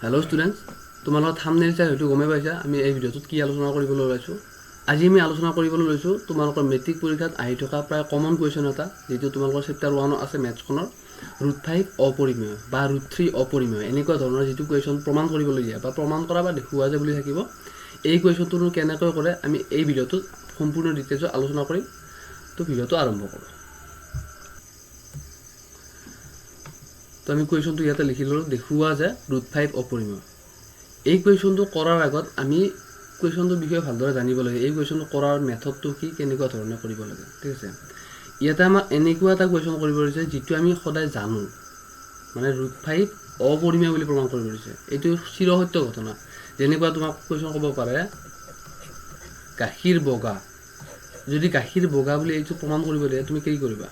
Hello' students, তোমালোকৰ thumbnail চাই হয়তো গমেই পাইছা আমি এই ভিডিঅ'টোত কি আলোচনা কৰিবলৈ ওলাইছোঁ। আজি আমি আলোচনা কৰিবলৈ লৈছোঁ তোমালোকৰ মেট্ৰিক পৰীক্ষাত আহি থকা প্ৰায় কমন কুৱেশ্যন এটা, যিটো তোমালোকৰ চেপ্টাৰ 1ত আছে মেথছখনৰ, √5 অপৰিমেয় বা √3 অপৰিমেয়। এনেকুৱা ধৰণৰ যিটো কুৱেশ্যন প্ৰমাণ কৰিবলৈ দিয়ে বা প্ৰমাণ কৰা বা দেখুওৱা যে বুলি থাকিব, এই কুৱেশ্যনটোনো কেনেকৈ কৰে আমি এই ভিডিঅ'টোত সম্পূৰ্ণ ডিটেইলছত আলোচনা কৰিম। তো ভিডিঅ'টো আৰম্ভ কৰোঁ। তো আমি কুৱেশ্যনটো ইয়াতে লিখি ল'লোঁ, দেখুওৱা যে √5 অপৰিমেয়। এই কুৱেশ্যনটো কৰাৰ আগত আমি কুৱেশ্যনটোৰ বিষয়ে ভালদৰে জানিব লাগে, এই কুৱেশ্যনটো কৰাৰ মেথডটো কি, কেনেকুৱা ধৰণে কৰিব লাগে। ঠিক আছে, ইয়াতে আমাক এনেকুৱা এটা কুৱেশ্যন কৰিব দিছে যিটো আমি সদায় জানো, মানে √5 অপৰিমেয় বুলি প্ৰমাণ কৰিব দিছে। এইটো চিৰসত্য ঘটনা। যেনেকুৱা তোমাক কুৱেশ্যন ক'ব পাৰে গাখীৰ বগা, যদি গাখীৰ বগা বুলি এইটো প্ৰমাণ কৰিব দিয়ে তুমি কি কৰিবা?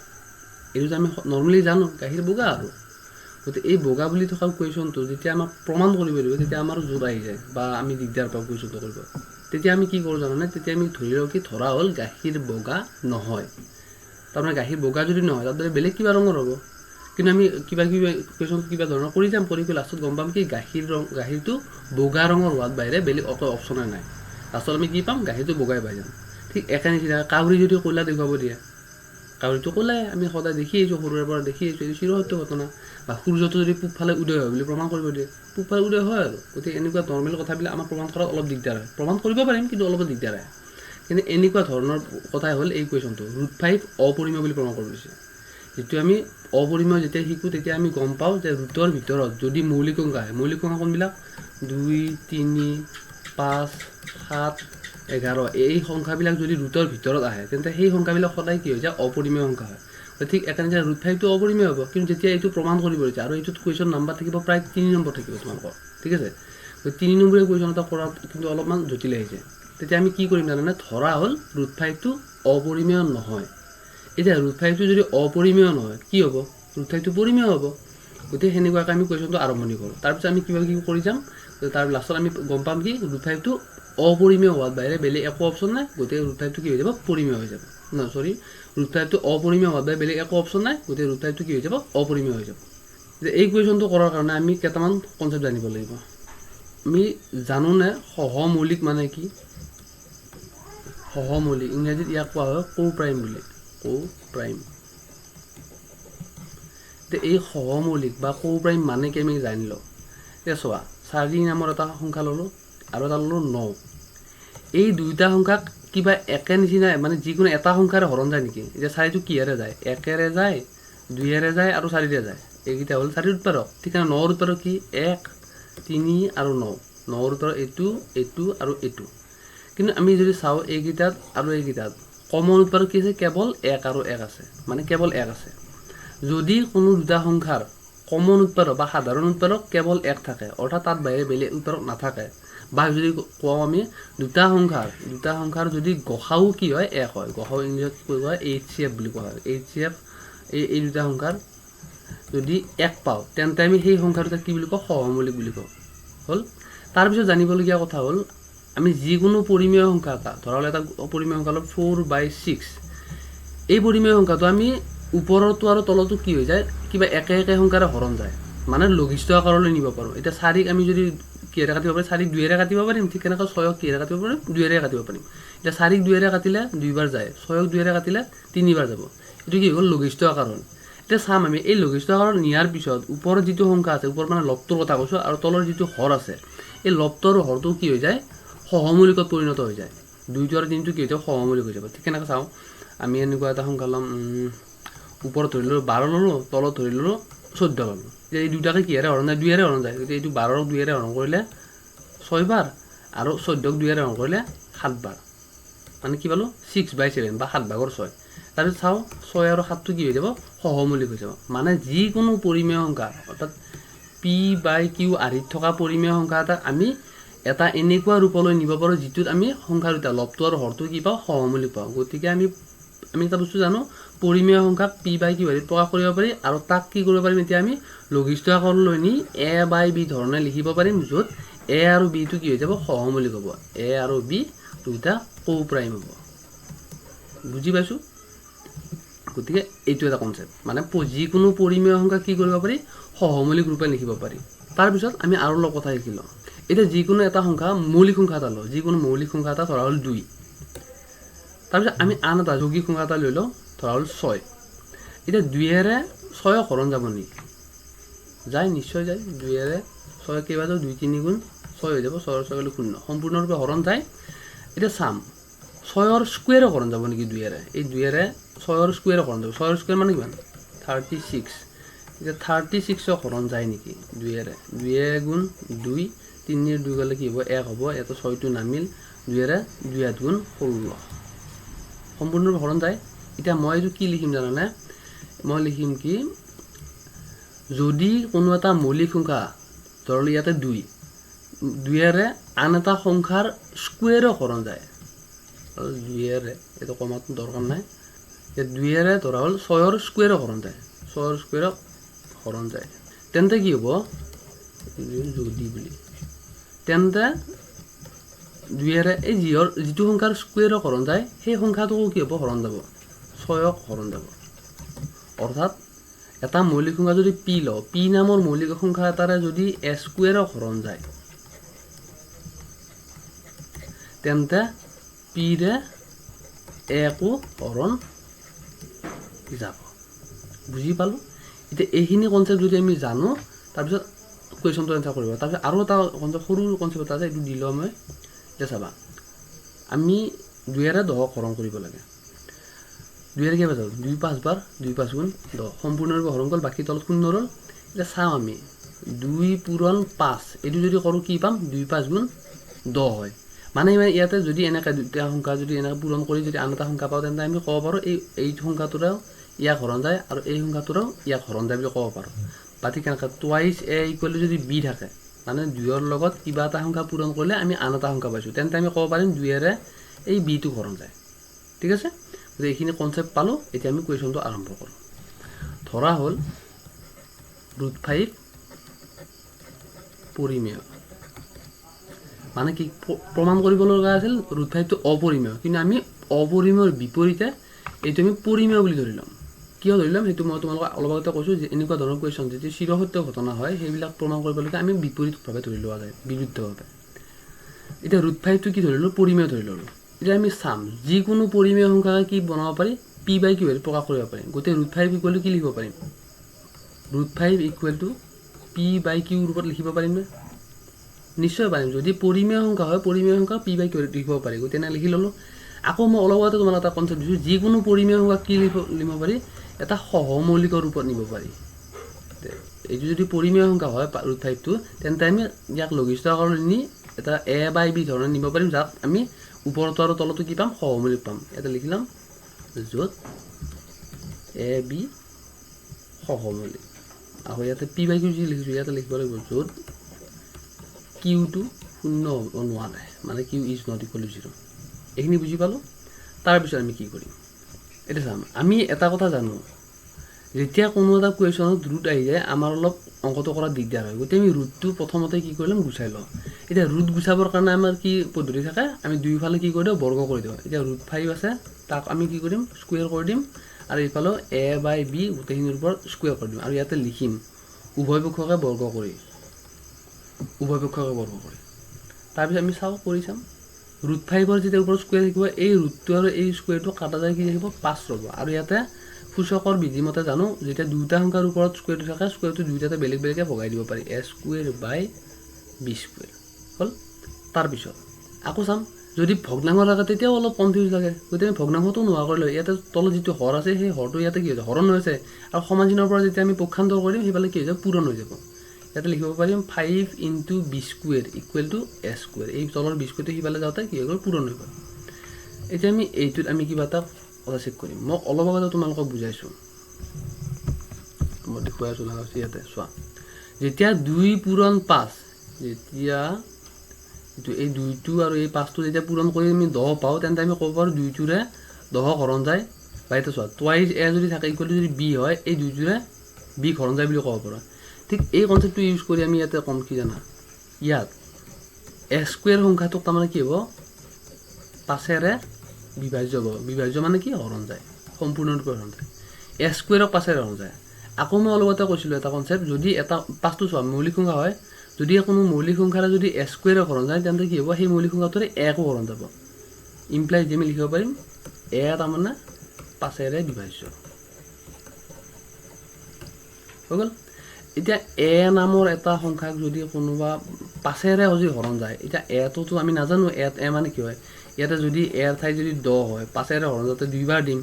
এইটোতো আমি নৰ্মেলি জানো গাখীৰ বগা আৰু গতিকে এই বগা বুলি থকা কুৱেশ্যনটো যেতিয়া আমাক প্ৰমাণ কৰিব দিব তেতিয়া আমাৰ জোৰ আহি যায় বা আমি দিগদাৰ পাওঁ কুৱেশ্যনটো কৰিব। তেতিয়া আমি কি কৰোঁ জানানে? তেতিয়া আমি ধৰি লওঁ কি ধৰা হ'ল গাখীৰ বগা নহয়, তাৰমানে গাখীৰ বগা যদি নহয় তাত বেলেগ কিবা ৰঙৰ হ'ব। কিন্তু আমি কিবা কিবি কুৱেশ্যন কিবা ধৰণৰ কৰি যাম, কৰি কৰি লাষ্টত গম পাম কি গাখীৰ ৰং, গাখীৰটো বগা ৰঙৰ হোৱাত বাহিৰে বেলেগ একো অপশ্যনে নাই। লাষ্টত আমি কি পাম? গাখীৰটো বগাই পাই যাম। ঠিক একে নিচিনা কাউৰী যদি ক'লা দেখুৱাব দিয়ে, কাউৰীটো ক'লাই আমি সদায় দেখি আহিছোঁ, সৰুৰে পৰা দেখি আহিছোঁ, এইটো চিৰসত্য ঘটনা। বা সূৰ্যটো যদি পূবফালে উদয় হয় বুলি প্ৰমাণ কৰিব দিয়ে, পূবফালে উদয় হয় আৰু। গতিকে এনেকুৱা নৰ্মেল কথাবিলাক আমাক প্ৰমাণ কৰাত অলপ দিগদাৰ হয়, প্ৰমাণ কৰিব পাৰিম কিন্তু অলপ দিগদাৰ হয়। কিন্তু এনেকুৱা ধৰণৰ কথাই হ'ল এই কুৱেশ্যনটো √5 অপৰিমেয় বুলি প্ৰমাণ কৰিব দিছে। যিটো আমি অপৰিমেয় যেতিয়া শিকোঁ তেতিয়া আমি গম পাওঁ যে ৰুটৰ ভিতৰত যদি মৌলিক সংখ্যা আহে, মৌলিক সংখ্যা কোনবিলাক? 2, 3, 5, 7, 11, এই সংখ্যাবিলাক যদি ৰুটৰ ভিতৰত আহে তেন্তে সেই সংখ্যাবিলাক সদায় কি হৈ যায়? অপৰিমেয় সংখ্যা হয়। ঠিক একে নিচিনা √5টো অপৰিমেয় হ'ব। কিন্তু যেতিয়া এইটো প্ৰমাণ কৰিব দিছে আৰু এইটোত কুৱেশ্যন নাম্বাৰ থাকিব প্ৰায় 3 নম্বৰ থাকিব তোমালোকৰ, ঠিক আছে। 3 নম্বৰীয়া কুৱেশ্যন এটা কৰাত কিন্তু অলপমান জটিল আহিছে। তেতিয়া আমি কি কৰিম জানানে? ধৰা হ'ল √5টো অপৰিমেয় নহয়। এতিয়া √5টো যদি অপৰিমেয় নহয় কি হ'ব? √5টো পৰিমেয় হ'ব। গতিকে সেনেকুৱাকৈ আমি কুৱেশ্যনটো আৰম্ভণি কৰোঁ। তাৰপিছত আমি কিবা কিবি কৰি যাম, তাৰ লাষ্টত আমি গম পাম কি √5টো অপৰিমেয় হোৱাৰ বাহিৰে বেলেগ একো অপশ্যন নাই। গতিকে √5টো কি হৈ যাব? পৰিমেয় হৈ যাব। নহয়, চৰি, √5টো অপৰিমেয় হোৱাৰ বাহিৰে বেলেগ একো অপশ্যন নাই। গতিকে √5টো কি হৈ যাব? অপৰিমেয় হৈ যাব। যে এই কুৱেশ্যনটো কৰাৰ কাৰণে আমি কেইটামান কনচেপ্ট জানিব লাগিব। আমি জানোনে সহমৌলিক মানে কি? সহমৌলিক ইংৰাজীত ইয়াক কোৱা হয় কো প্ৰাইম বুলি, কো প্ৰাইম। এতিয়া এই সহমৌলিক বা কো প্ৰাইম মানে কি আমি জানি লওঁ। এতিয়া চোৱা, 4 নামৰ এটা সংখ্যা ল'লোঁ আৰু এটা ল'লোঁ 9। এই দুইটা সংখ্যাক কিবা একে নিচিনা মানে যিকোনো এটা সংখ্যাৰে হৰণ যায় নেকি? এতিয়া 4টো কিহেৰে যায়? 1-এৰে যায়, 2-এৰে যায় আৰু 4-ৰে যায়। এইকেইটা হ'ল 4ৰ উৎপাদক। ঠিক আছে, 9ৰ উৎপাদক কি? 1, 3 আৰু 9। 9ৰ উৎপাদক এইটো, এইটো আৰু এইটো। কিন্তু আমি যদি চাওঁ এইকেইটাত আৰু এইকেইটাত কমন উৎপাদক কি আছে? কেৱল 1 আৰু 1 আছে, মানে কেৱল 1 আছে। যদি কোনো দুটা সংখ্যাৰ কমন উৎপাদক বা সাধাৰণ উৎপাদক কেৱল 1 থাকে, অৰ্থাৎ তাত বাহিৰে বেলেগ উৎপাদক নাথাকে, বা যদি কওঁ আমি দুটা সংখ্যাৰ যদি গসাউ কি হয়? 1 হয়। গসাউ ইংৰাজীত কি কোৱা হয়? এইচ চি এফ বুলি কোৱা হয়। এইচ চি এফ এই দুটা সংখ্যাৰ যদি 1 পাওঁ তেন্তে আমি সেই সংখ্যা দুটাক কি বুলি কওঁ? সহমৌলিক বুলি কওঁ। হ'ল। তাৰপিছত জানিবলগীয়া কথা হ'ল আমি যিকোনো পৰিমেয় সংখ্যা এটা, ধৰা হ'ল এটা পৰিমেয় সংখ্যা হ'ল 4/6, এই পৰিমেয় সংখ্যাটো আমি ওপৰতো আৰু তলতো কি হৈ যায়? কিবা একে একে সংখ্যাৰে হৰণ যায়, মানে লঘিষ্ঠ আকাৰলৈ নিব পাৰোঁ। এতিয়া 4ক আমি যদি কিহেৰে কাটিব পাৰিম? 4ক 2-এৰে কাটিব পাৰিম। ঠিক তেনেকৈ 6ক কিহেৰে কাটিব পাৰিম? 2-এৰে কাটিব পাৰিম। এতিয়া 4ক 2-এৰে কাটিলে দুইবাৰ যায়, 6ক 2-এৰে কাটিলে তিনিবাৰ যাব। এইটো কি হ'ল? লঘিষ্ঠ আকাৰ হ'ল। এতিয়া চাম আমি এই লঘিষ্ঠ আকাৰত নিয়াৰ পিছত ওপৰত যিটো সংখ্যা আছে, ওপৰত মানে লবটোৰ কথা কৈছোঁ, আৰু তলৰ যিটো হৰ আছে, এই লবটো আৰু হৰটো কি হৈ যায়? সহমৌলিকত পৰিণত হৈ যায়। 2টো আৰু 3টো কি হৈ যাব? সহমৌলিক হৈ যাব। ঠিক কেনেকৈ চাওঁ আমি এনেকুৱা এটা সংখ্যা ল'ম, ওপৰত ধৰি ল'লোঁ 12 ল'লোঁ, তলত ধৰি ল'লোঁ 14 ল'লোঁ। এতিয়া এই দুটাকে কিহেৰে হৰণ যায়? 2-এৰে হৰণ যায়। গতিকে এইটো 12ক 2-এৰে হৰণ কৰিলে 6বাৰ আৰু 14ক 2-এৰে হৰণ কৰিলে 7বাৰ, মানে কি পালোঁ? 6/7 বা 7 ভাগৰ 6। তাৰপিছত চাওঁ 6 আৰু 7টো কি হৈ যাব? সহমৌলিক হৈ যাব। মানে যিকোনো পৰিমেয় সংখ্যা, অৰ্থাৎ পি বাই কিউ আৰ্হিত থকা পৰিমেয় সংখ্যা এটাক আমি এটা এনেকুৱা ৰূপলৈ নিব পাৰোঁ যিটোত আমি সংখ্যা দুটা লবটো আৰু হৰটো কি পাওঁ? সহমৌলিক পাওঁ। গতিকে আমি এটা বস্তু জানো, পৰিমেয় সংখ্যাক পি বাই কিউ আৰ্হিত প্ৰকাশ কৰিব পাৰি আৰু তাক কি কৰিব পাৰিম? এতিয়া আমি লঘিষ্ঠ আকাৰলৈ নি এ বাই বি ধৰণে লিখিব পাৰিম, য'ত এ আৰু বিটো কি হৈ যাব? সহমৌলিক হ'ব। এ আৰু বি দুটা কো প্ৰাইম হ'ব। বুজি পাইছোঁ? গতিকে এইটো এটা কনচেপ্ট, মানে যিকোনো পৰিমেয় সংখ্যা কি কৰিব পাৰি? সহমৌলিক ৰূপে লিখিব পাৰি। তাৰপিছত আমি আৰু অলপ কথা শিকি লওঁ। এতিয়া যিকোনো এটা সংখ্যা, মৌলিক সংখ্যা এটা লওঁ, যিকোনো মৌলিক সংখ্যা এটা ধৰা হ'ল 2। তাৰপিছত আমি আন এটা যৌগিক সংখ্যা এটা লৈ লওঁ, ধৰা হ'ল 6। এতিয়া 2-এৰে 6 হৰণ যাব নেকি? যায়, নিশ্চয় যায়। 2-এৰে 6 কেইবা যাব? 2 3 গুণ 6 হৈ যাব, 6ৰ 6 গ'লে 0, সম্পূৰ্ণৰূপে হৰণ যায়। এতিয়া চাম 6ৰ স্কুৱেৰো হৰণ যাব নেকি 2-এৰে? এই 2-এৰে 6ৰ স্কুৱেৰো হৰণ যাব। 6ৰ স্কুৱেৰ মানে কিমান? 36। এতিয়া 36ক হৰণ যায় নেকি 2-এৰে? 2 গুণ 2, 3ৰ 2 গ'লে কি হ'ব? 1 হ'ব। ইয়াতে 6টো নামিল, 2-এৰে 2 8 গুণ 16, সম্পূৰ্ণৰূপে হৰণ যায়। এতিয়া মই এইটো কি লিখিম জানানে? মই লিখিম কি, যদি কোনো এটা মৌলিক সংখ্যা, ধৰি লওঁ ইয়াতে 2, 2-এৰে আন এটা সংখ্যাৰ স্কুৱেৰো হৰণ যায়, 2-এৰে, এইটো কমাটো দৰকাৰ নাই, এতিয়া 2-এৰে ধৰা হ'ল 6ৰ স্কুৱেৰো হৰণ যায়, 6ৰ স্কুৱেৰক হৰণ যায়, তেন্তে কি হ'ব? যদি বুলি, তেন্তে 2-এৰে এই যিটো সংখ্যাৰ স্কুৱেৰক হৰণ যায়, সেই সংখ্যাটোকো কি হ'ব? হৰণ যাব, 6ক হৰণ যাব। অৰ্থাৎ এটা মৌলিক সংখ্যা যদি পি লওঁ, পি নামৰ মৌলিক সংখ্যা এটাৰে যদি এ স্কুৱেৰক হৰণ যায়, তেন্তে পিৰে একো হৰণ যাব। বুজি পালোঁ? এতিয়া এইখিনি কনচেপ্ট যদি আমি জানো, তাৰপিছত কুৱেশ্যনটো এনচাৰ কৰিব। তাৰপিছত আৰু এটা কনচেপ্ট, সৰু কনচেপ্ট এটা আছে, এইটো দি লওঁ মই। এতিয়া চাবা, আমি 2-এৰে 10ক হৰণ কৰিব লাগে। 2-এৰে কেইবাৰ যাব? 2 5 বাৰ, 2 5 গুণ 10, সম্পূৰ্ণৰূপে হৰণ গ'ল, বাকী তলত 0 ৰ'ল। এতিয়া চাওঁ আমি 2 পূৰণ 5, এইটো যদি কৰোঁ কি পাম? 2 5 গুণ 10 হয়। মানে ইয়াতে যদি এনেকৈ দুটা সংখ্যা যদি এনেকৈ পূৰণ কৰি যদি আন এটা সংখ্যা পাওঁ, তেন্তে আমি ক'ব পাৰোঁ এই সংখ্যাটোৰেও ইয়াক হৰণ যায় আৰু এই সংখ্যাটোৰেও ইয়াক হৰণ যায় বুলি ক'ব পাৰোঁ। বা ঠিক এনেকৈ টুৱাইচ এ ইকুৱেল টু যদি বি থাকে, মানে 2ৰ লগত কিবা এটা সংখ্যা পূৰণ কৰিলে আমি আন এটা সংখ্যা পাইছোঁ, তেন্তে আমি ক'ব পাৰিম 2-এৰে এই বিটোক হৰণ যায়। ঠিক আছে, গতিকে এইখিনি কনচেপ্ট পালোঁ। এতিয়া আমি কুৱেশ্যনটো আৰম্ভ কৰোঁ। ধৰা হ'ল √5 পৰিমেয়, মানে কি প্ৰমাণ কৰিব লগা আছিল √5টো অপৰিমেয়, কিন্তু আমি অপৰিমেয়ৰ বিপৰীতে এইটো আমি পৰিমেয় বুলি ধৰি ল'ম। কিয় ধৰি ল'ম সেইটো মই তোমালোকক অলপ আগতে কৈছোঁ যে এনেকুৱা ধৰণৰ কুৱেশ্যন যিটো চিৰসত্য ঘটনা হয়, সেইবিলাক প্ৰমাণ কৰিবলৈকে আমি বিপৰীতভাৱে ধৰি লোৱা যায়, বিৰুদ্ধভাৱে। এতিয়া √5টো কি ধৰিলোঁ? পৰিমেয় ধৰি ল'লোঁ। এতিয়া আমি চাম যিকোনো পৰিমেয় সংখ্যাকে কি বনাব পাৰি? পি বাই কিউ প্ৰকাশ কৰিব পাৰিম। গোটেই √5 ইকুৱেল টু কি লিখিব পাৰিম? √5 equal to P by Q ৰূপত লিখিব পাৰিমনে? নিশ্চয় পাৰিম। যদি পৰিমেয় সংখ্যা হয়, পৰিমেয় সংখ্যা পি বাই কিউ লিখিব পাৰি। গতিকে এনে লিখি ল'লোঁ। আকৌ মই অলপ আগতে তোমালোক এটা কনচেপ্ট দিছোঁ, যিকোনো পৰিমেয় সংখ্যা কি লিখিব পাৰি? এটা সহমৌলিকৰ ৰূপত নিব পাৰি। এইটো যদি পৰিমেয় সংখ্যা হয় √5টো, তেন্তে আমি ইয়াক লঘিষ্ঠ আকাৰত নি এটা এ বাই বি ধৰণে নিব পাৰিম, যাক আমি ওপৰতো আৰু তলতো কি পাম? সহমৌলিক পাম। ইয়াতে লিখি ল'ম য'ত এ বি সহমৌলিক। আকৌ ইয়াতে পি বাই কিউ যি লিখিছোঁ, ইয়াতে লিখিব লাগিব য'ত কিউটো 0 হ'ব নোৱাৰে, মানে Q is not equal to 0। এইখিনি বুজি পালোঁ। তাৰপিছত আমি কি কৰিম? এতিয়া চাম, আমি এটা কথা জানো, যেতিয়া কোনো এটা কুৱেশ্যনত ৰুট আহি যায়, আমাৰ অলপ অংকটো কৰাত দিগদাৰ হয়। গতিকে আমি ৰুটটো প্ৰথমতে কি কৰিম? গুচাই লওঁ। এতিয়া ৰুট গুচাবৰ কাৰণে আমাৰ কি পদ্ধতি থাকে? আমি দুয়োফালে কি কৰি দিওঁ? বৰ্গ কৰি দিওঁ। এতিয়া √5 আছে, তাক আমি কি কৰিম? স্কুৱেৰ কৰি দিম, আৰু এইফালেও এ বাই বি গোটেইখিনিৰ ওপৰত স্কুৱেৰ কৰি দিম। আৰু ইয়াতে লিখিম উভয় পক্ষকে বৰ্গ কৰি, উভয় পক্ষকে বৰ্গ কৰি। তাৰপিছত আমি চাওঁ, কৰি চাম। √5ৰ যেতিয়া ওপৰত স্কুৱেৰ থাকিব, এই ৰুটটো আৰু এই স্কুৱেৰটো কাটা যায় কি থাকিব? 5 ৰ'ব। আৰু ইয়াতে সূচকৰ বিধিমতে জানো, যেতিয়া দুটা সংখ্যাৰ ওপৰত স্কুৱেৰটো থাকে, স্কুৱেৰটো দুইটাতে বেলেগ বেলেগকৈ ভগাই দিব পাৰি, A square by B square হ'ল। তাৰপিছত আকৌ চাম, যদি ভগ্নাংশ থাকে তেতিয়াও অলপ কনফিউজ লাগে। গতিকে আমি ভগ্নাংশটো নোহোৱা কৰি লওঁ। ইয়াতে তলত যিটো হৰ আছে, সেই হৰটো ইয়াতে কি হৈছে? হৰণ হৈছে। আৰু সমান চিহ্নৰ পৰা যেতিয়া আমি পক্ষান্তৰ কৰিম, সেইফালে কি হৈ যাব? পূৰণ হৈ যাব। ইয়াতে লিখিব পাৰিম 5 into B square equal to A square. এই তলৰ বি স্কুৱেৰটো সিফালে যাওঁতে কি হৈ গ'ল? পূৰণ হৈ গ'ল। এতিয়া আমি এইটোত আমি কিবা এটা কথা চেক কৰিম। মই অলপ আগতে তোমালোকক বুজাইছোঁ, মই দেখুৱাই আছোঁ লগা হৈছে। ইয়াতে চোৱা, যেতিয়া 2 পূৰণ 5, যেতিয়া এই 2টো আৰু এই 5টো যেতিয়া পূৰণ কৰি আমি 10 পাওঁ, তেন্তে আমি ক'ব পাৰোঁ 2টোৰে 10 হৰণ যায়। বা এতিয়া চোৱা, টুৱাইজ এ যদি থাকে ইকুৱেল টু যদি বি হয়, এই 2টোৰে বি হৰণ যায় বুলি ক'ব পাৰোঁ। ঠিক এই কনচেপ্টটো ইউজ কৰি আমি ইয়াতে ক'ম কি জানা? ইয়াত এ স্কুৱেৰ সংখ্যাটোক তাৰমানে কি হ'ব? 5-এৰে বিভাজ্য হ'ব। বিভাজ্য মানে কি? হৰণ যায়, সম্পূৰ্ণৰূপে হৰণ যায়। এ স্কুৱেৰক 5-এৰে হৰণ যায়। আকৌ মই অলপতে কৈছিলোঁ এটা কনচেপ্ট, যদি এটা পাঁচটো চোৱা মৌলিক সংখ্যা হয়, যদি কোনো মৌলিক সংখ্যাৰে যদি এ স্কুৱেৰে হৰণ যায় তেন্তে কি হ'ব, সেই মৌলিক সংখ্যাটোৰে একো হৰণ যাব। ইমপ্লাইজ যে আমি লিখিব পাৰিম এ তাৰমানে পাঁচেৰে বিভাজ্য হৈ গ'ল। এতিয়া এ নামৰ এটা সংখ্যাক যদি কোনোবা পাঁচেৰে যদি হৰণ যায়, এতিয়া এটোতো আমি নাজানো এ মানে কি হয়। ইয়াতে যদি এৰ ঠাইত যদি 10 হয়, পাঁচেৰে হৰণ যাওঁতে দুইবাৰ দিম।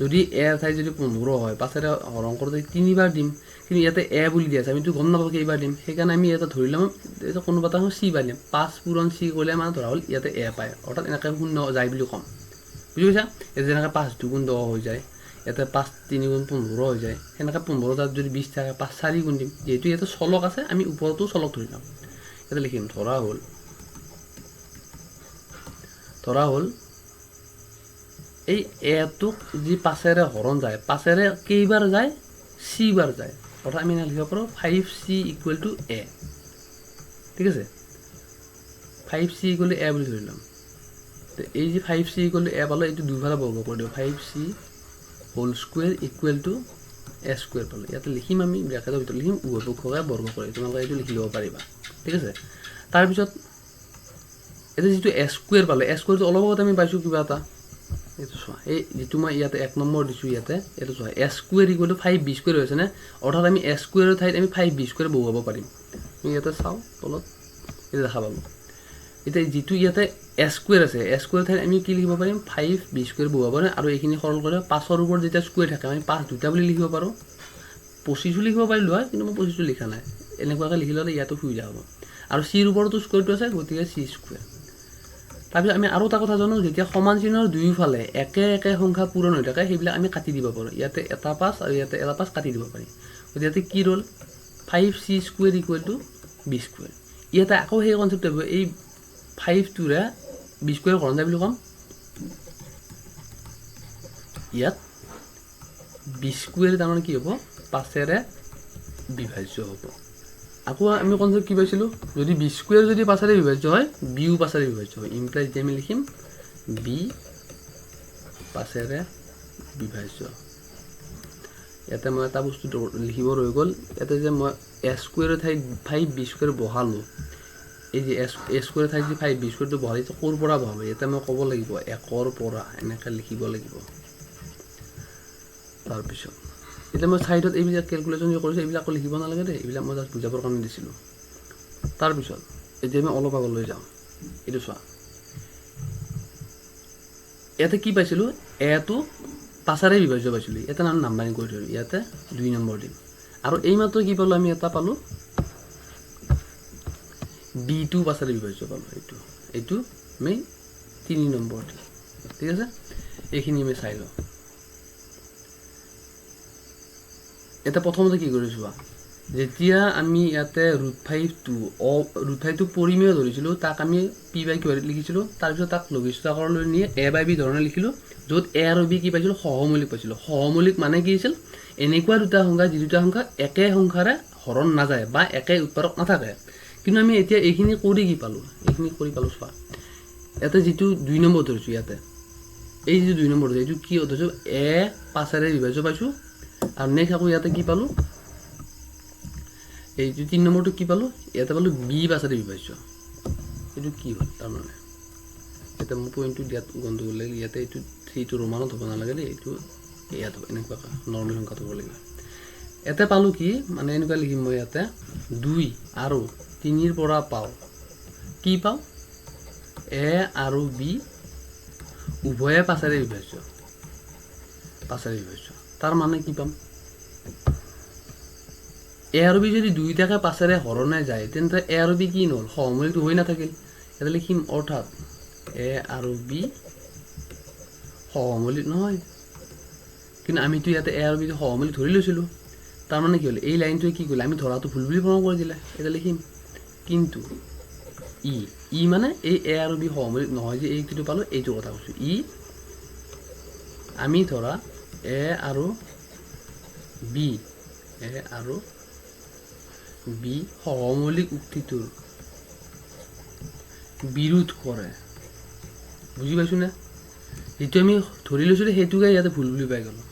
যদি এৰ ঠাইত যদি 15 হয়, পাঁচেৰে হৰণ কৰোঁতে তিনিবাৰ দিম। কিন্তু ইয়াতে এ বুলি দিয়া আছে, আমিতো গম নাপাওঁ কেইবাৰ দিম, সেইকাৰণে আমি ইয়াতে ধৰি ল'ম এইটো কোনোবা এটা চি বাৰ দিম। 5 পূৰণ চি কৰিলে মানে ধৰা হ'ল ইয়াতে এ পায়, অৰ্থাৎ এনেকৈ শূন্য যায় বুলি ক'ম, বুজি পাইছা? ইয়াতে যেনেকৈ 5 2 গুণ 10 হৈ যায়, ইয়াতে 5 3 গুণ 15 হৈ যায়, সেনেকৈ 15 তাত যদি 20 থাকে 5 4 গুণ দিম। যিহেতু ইয়াতে চলক আছে, আমি ওপৰতো চলক ধৰি ল'ম। ইয়াতে লিখিম ধৰা হ'ল এই এটোক যি পাঁচেৰে হৰণ যায়, পাঁচেৰে কেইবাৰ যায়, চি বাৰ যায়, অৰ্থাৎ আমি লিখিব পাৰোঁ 5c equal to a. ঠিক আছে, 5c equal to a বুলি ধৰি ল'ম। এই যে 5c equal to a পালোঁ, এইটো দুইফালে বৰ্গ কৰি দিওঁ, 5c whole square equal to a square পালোঁ। ইয়াতে লিখিম আমি ব্ৰেকেটৰ ভিতৰত লিখিম উভয় পক্ষকে বৰ্গ কৰি, তোমালোকে এইটো লিখি ল'ব পাৰিবা। ঠিক আছে, তাৰপিছত এতিয়া যিটো এ স্কুৱেৰ পালোঁ, এ স্কুৱেৰটো অলপ আগতে আমি পাইছোঁ কিবা এটা, এইটো চোৱা, এই যিটো মই ইয়াতে 1 নম্বৰ দিছোঁ, ইয়াতে এইটো চোৱা, a square equal to 5b square হৈছেনে, অৰ্থাৎ আমি এ স্কুৱেৰৰ ঠাইত আমি 5বি স্কুৱেৰ বহুৱাব পাৰিম। আমি ইয়াতে চাওঁ তলত, এইটো দেখা পালোঁ। এতিয়া যিটো ইয়াতে এ স্কুৱেৰ আছে, এ স্কুৱেৰ ঠাইত আমি কি লিখিব পাৰিম, 5বি স্কুৱেৰ বহুৱাব পাৰিম। আৰু এইখিনি সৰল কৰিলে 5ৰ ওপৰত যেতিয়া স্কুৱেৰ থাকে আমি 5 দুটা বুলি লিখিব পাৰোঁ, 25ও লিখিব পাৰিলোঁ হয়, কিন্তু মই 25টো লিখা নাই, এনেকুৱাকৈ লিখি ল'লে ইয়াতো সুবিধা হ'ব। আৰু চিৰ ওপৰতো স্কুৱেৰটো আছে, গতিকে চি স্কুৱেৰ। তাৰপিছত আমি আৰু এটা কথা জানো, যেতিয়া সমান চিহ্নৰ দুয়োফালে একে একে সংখ্যা পূৰণ হৈ থাকে সেইবিলাক আমি কাটি দিব পাৰোঁ। ইয়াতে এটা 5 আৰু ইয়াতে এটা 5 কাটি দিব পাৰি। গতিকে ইয়াতে কি ৰ'ল, 5c square equal to b square. ইয়াতে আকৌ সেই কনচেপ্ট আহিব, এই 5টোৰে বি স্কুৱেৰ হৰণ যায় বুলি ক'ম। ইয়াত বি স্কুৱেৰ তাৰমানে কি হ'ব, পাঁচেৰে বিভাজ্য হ'ব। আকৌ আমি কনচেপ্ট কি পাইছিলোঁ, যদি বি স্কুৱেৰ যদি পাঁচেৰে বিভাজ্য হয়, বিও পাঁচেৰে বিভাজ্য হয়। ইমপ্লাইজ যে আমি লিখিম বি পাঁচেৰে বিভাজ্য। ইয়াতে মই এটা বস্তু লিখিব ৰৈ গ'ল, ইয়াতে যে মই এ স্কুৱেৰৰ ঠাইত 5বি স্কুৱেৰ বহালোঁ, এই যে এ স্কুৱেৰৰ ঠাইত যে 5বি স্কুৱেৰটো বহালোঁ, এইটো ক'ৰ পৰা বহালোঁ, ইয়াতে মই ক'ব লাগিব 1ৰ পৰা, এনেকৈ লিখিব লাগিব। তাৰপিছত এতিয়া মই ছাইডত এইবিলাক কেলকুলেশ্যন যে কৰিছোঁ এইবিলাকো লিখিব নালাগে দেই, এইবিলাক মই জাষ্ট বুজাবৰ কাৰণে দিছিলোঁ। তাৰপিছত এতিয়া আমি অলপ আগলৈ যাওঁ, এইটো চোৱা, ইয়াতে কি পাইছিলোঁ, এটো পাঁচেৰে বিভাজ্য পাইছিলোঁ, ইয়াতে আমি নাম্বাৰিং কৰি থৈলোঁ, ইয়াতে 2 নম্বৰ দিম। আৰু এইমাত্ৰ কি পালোঁ আমি, এটা পালোঁ বিটো পাঁচেৰে বিভাজ্য পালোঁ, এইটো আমি 3 নম্বৰ দিম। ঠিক আছে, এইখিনি আমি চাই লওঁ। এতিয়া প্ৰথমতে কি কৰিছোঁ চোৱা, যেতিয়া আমি ইয়াতে √5টো পৰিমেয় ধৰিছিলোঁ, তাক আমি পি বাই কিউ লিখিছিলোঁ, তাৰপিছত তাক লঘিষ্ঠ আকাৰলৈ নি এ বাই বি ধৰণে লিখিলোঁ, য'ত এ আৰু বি কি পাইছিলোঁ, সহমৌলিক পাইছিলোঁ। সহমৌলিক মানে কি আছিল, এনেকুৱা দুটা সংখ্যা যি দুটা সংখ্যা একে সংখ্যাৰে হৰণ নাযায় বা একে উৎপাদক নাথাকে। কিন্তু আমি এতিয়া এইখিনি কৰি কি পালোঁ, এইখিনি কৰি পালোঁ চোৱা, ইয়াতে যিটো 2 নম্বৰ ধৰিছোঁ, ইয়াতে এই যিটো 2 নম্বৰ ধৰিছোঁ, এইটো কি ধৰিছোঁ, এ পাঁচেৰে বিভাজ্য পাইছোঁ। আৰু নেক্সট আকৌ ইয়াতে কি পালোঁ, এইটো 3 নম্বৰটো কি পালোঁ, ইয়াতে পালোঁ বি পাঁচেৰে বিভাজ্য। এইটো কি হ'ল, তাৰমানে ইয়াতে মোৰ পইণ্টটো দিয়াত গণ্ডগোল লাগিল, ইয়াতে এইটো 3টো ৰোমানত হ'ব নালাগে দেই, এইটো ইয়াত হ'ব, এনেকুৱাকৈ নৰ্মেল সংখ্যাটো হ'ব লাগিব। ইয়াতে পালোঁ কি, মানে এনেকুৱা লিখিম মই, ইয়াতে 2 আৰু 3ৰ পৰা পাওঁ কি পাওঁ, এ আৰু বি উভয়ে পাঁচেৰে বিভাজ্য, পাঁচেৰে বিভাজ্য। তাৰ মানে কি পাম, এ আৰু বি যদি দুইটাকে পাঁচেৰে হৰণে যায় তেন্তে এ আৰু বি কি নহ'ল, সহমৌলিকটো হৈ নাথাকিল। ইয়াতে লিখিম অৰ্থাৎ এ আৰু বি সহমৌলিক নহয়, কিন্তু আমিতো ইয়াতে এ আৰু বি সহমৌলিক ধৰি লৈছিলোঁ। তাৰমানে কি হ'ল, এই লাইনটোৱে কি কৰিলে, আমি ধৰাটো ভুল বুলি প্ৰমাণ কৰি দিলে। এতিয়া লিখিম কিন্তু ই মানে এই এ আৰু বি সহমৌলিক নহয় যে এইটো পালোঁ, এইটো কথা কৈছোঁ। ই আমি ধৰা এ আৰু বি, এ আৰু বি সহমৌলিক উক্তিটোৰ বিৰোধ কৰে। বুজি পাইছোনে, যিটো আমি ধৰি লৈছিলোঁ সেইটোকে ইয়াতে ভুল বুলি পাই গ'লোঁ।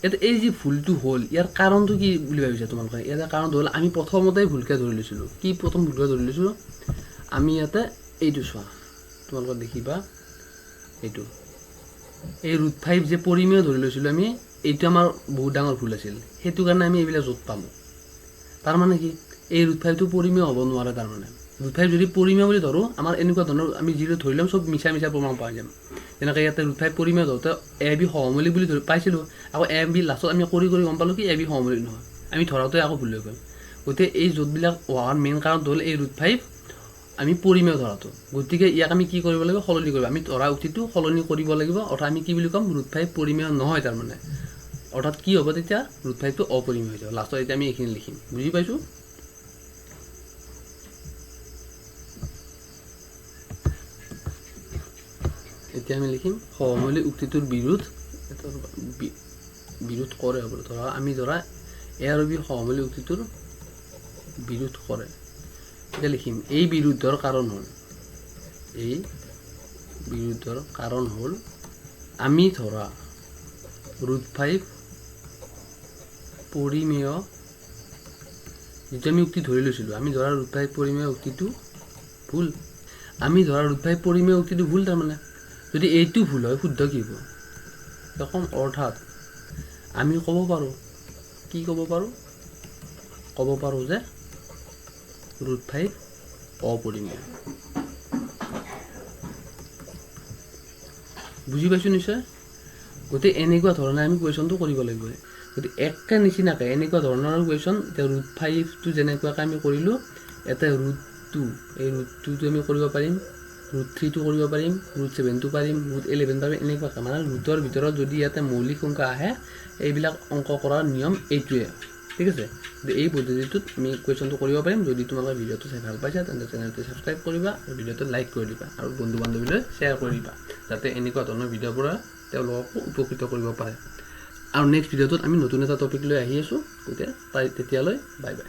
ইয়াতে এই যি ভুলটো হ'ল, ইয়াৰ কাৰণটো কি বুলি ভাবিছা তোমালোকে? ইয়াতে কাৰণটো হ'ল আমি প্ৰথমতেই ভুলকৈ ধৰি লৈছিলোঁ। কি প্ৰথম ভুলকৈ ধৰি লৈছিলোঁ আমি? ইয়াতে এইটো চোৱা, তোমালোকে দেখিবা এইটো, এই √5 যে পৰিমেয় ধৰি লৈছিলোঁ আমি, এইটো আমাৰ বহুত ডাঙৰ ভুল আছিল। সেইটো কাৰণে আমি এইবিলাক য'ত পালোঁ। তাৰমানে কি, এই √5টো পৰিমেয় হ'ব নোৱাৰে। তাৰমানে √5 যদি পৰিমেয় বুলি ধৰোঁ, আমাৰ এনেকুৱা ধৰণৰ আমি যিটো ধৰি ল'ম চব মিছা মিছা প্ৰমাণ পাই যাম। যেনেকৈ ইয়াতে √5 পৰিমেয় ধৰোঁতে এ বি সহমৌলিক বুলি ধৰি পাইছিলোঁ, আকৌ এ বি লাষ্টত আমি কৰি কৰি গম পালোঁ কি এ বি সহমৌলিক নহয়, আমি ধৰাওঁতে আকৌ ভুল হৈ গ'ল। গতিকে এই য'তবিলাক হোৱাৰ মেইন কাৰণটো হ'ল এই √5 আমি পৰিমেয় ধৰাটো। গতিকে ইয়াক আমি কি কৰিব লাগিব? সলনি কৰিব, আমি ধৰা উক্তিটো সলনি কৰিব লাগিব। অৰ্থাৎ আমি কি বুলি ক'ম? √5 পৰিমেয় নহয়। তাৰমানে অৰ্থাৎ কি হ'ব তেতিয়া? √5টো অপৰিমেয় হৈ যাব। লাষ্টত এতিয়া আমি এইখিনি লিখিম। বুজি পাইছোঁ? এতিয়া আমি লিখিম সহমৌলিক উক্তিটোৰ বিৰোধ, বিৰোধ কৰে হ'ব। ধৰা আমি ধৰা এ আৰু বি সহমৌলিক উক্তিটোৰ বিৰোধ কৰে। এতিয়া লিখিম এই বিৰুদ্ধৰ কাৰণ হ'ল, এই বিৰুদ্ধৰ কাৰণ হ'ল আমি ধৰা √5 পৰিমেয়, যিটো আমি উক্তি ধৰি লৈছিলোঁ, আমি ধৰা √5 পৰিমেয় উক্তিটো ভুল। আমি ধৰা √5 পৰিমেয় উক্তিটো ভুল। তাৰমানে যদি এইটো ভুল হয়, শুদ্ধ কি হ'ব কম? অৰ্থাৎ আমি ক'ব পাৰোঁ, কি ক'ব পাৰোঁ? ক'ব পাৰোঁ যে √5 অপৰিমেয়। বুজি পাইছোঁ নিশ্চয়? গতিকে এনেকুৱা ধৰণে আমি কুৱেশ্যনটো কৰিব লাগিব। গতিকে একে নিচিনাকৈ এনেকুৱা ধৰণৰ কুৱেশ্যন, এতিয়া √5টো যেনেকুৱাকৈ আমি কৰিলোঁ, ইয়াতে √2, এই √2টো আমি কৰিব পাৰিম, √3টো কৰিব পাৰিম, √7টো পাৰিম, √11 পাৰিম, এনেকুৱাকৈ। মানে ৰুটৰ ভিতৰত যদি ইয়াতে মৌলিক সংখ্যা আহে, এইবিলাক অংক কৰাৰ নিয়ম এইটোৱে। ঠিক আছে? এই পদ্ধতিটোত আমি কুৱেশ্যনটো কৰিব পাৰিম। যদি তোমালোকে ভিডিঅ'টো চাই ভাল পাইছা, তেন্তে চেনেলটো ছাবস্ক্ৰাইব কৰিবা আৰু ভিডিঅ'টো লাইক কৰি দিবা আৰু বন্ধু বান্ধৱীলৈ শ্বেয়াৰ কৰি দিবা, যাতে এনেকুৱা ধৰণৰ ভিডিঅ'ৰ পৰা তেওঁলোককো উপকৃত কৰিব পাৰে। আৰু নেক্সট ভিডিঅ'টোত আমি নতুন এটা টপিক লৈ আহি আছোঁ। গতিকে তেতিয়ালৈ বাই বাই।